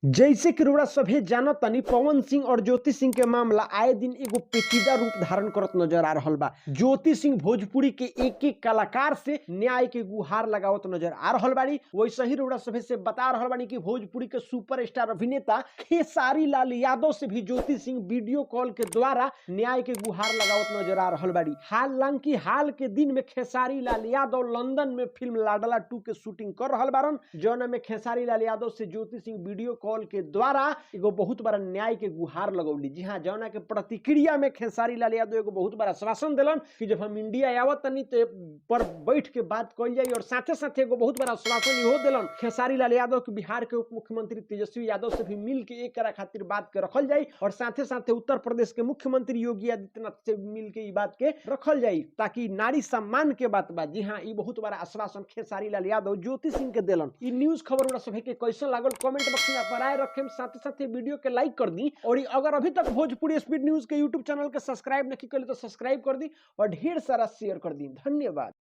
जैसे कि रउरा सभे जानतानी, पवन सिंह और ज्योति सिंह के मामला आए दिन एगो पेचीदा रूप धारण करत नजर आ रहल बा। ज्योति सिंह भोजपुरी के एक एक कलाकार से न्याय के गुहार लगावत नजर आ रहल बाड़ी। वैसे ही रउरा सभे से बता रहल बानी कि भोजपुरी के सुपरस्टार अभिनेता खेसारी लाल यादव से भी ज्योति सिंह वीडियो कॉल के द्वारा न्याय के गुहार लगावत नजर आ रहल बाड़ी। हालांकि हाल के दिन में खेसारी लाल यादव लंदन में फिल्म लाडला 2 के शूटिंग कर रहल बारन, जौना में खेसारी लाल यादव से ज्योति सिंह वीडियो कॉल के द्वारा एगो बहुत बड़ा न्याय के गुहार लगौली। जी हाँ, जौना के प्रतिक्रिया में खेसारी लाल यादव एगो बहुत बड़ा आश्वासन दिलन कि जब हम इंडिया आवत तनी तो पर बैठ के बात कइल जाई, और साथे साथे एगो बहुत बड़ा आश्वासन इहो दिलन खेसारी लाल यादव के बिहार के उप मुख्यमंत्री तेजस्वी यादव से भी मिल के एक करा खातिर बात के रखल जाई, और साथे साथे उत्तर प्रदेश के मुख्यमंत्री योगी आदित्यनाथ से मिल के ई बात के रखल जाई ताकि नारी सम्मान के बात बा। जी हाँ, ई बहुत बड़ा आश्वासन खेसारी लाल यादव ज्योति सिंह के दिलन। ई न्यूज खबर रउरा सभे के कैसन लागल कमेंट बॉक्स में अपन राय रखेम, साथे साथे वीडियो के लाइक कर दी, और अगर अभी तक भोजपुरी स्पीड न्यूज के यूट्यूब चैनल के सब्सक्राइब नहीं करी तो सब्सक्राइब कर दी और ढेर सारा शेयर कर दी। धन्यवाद।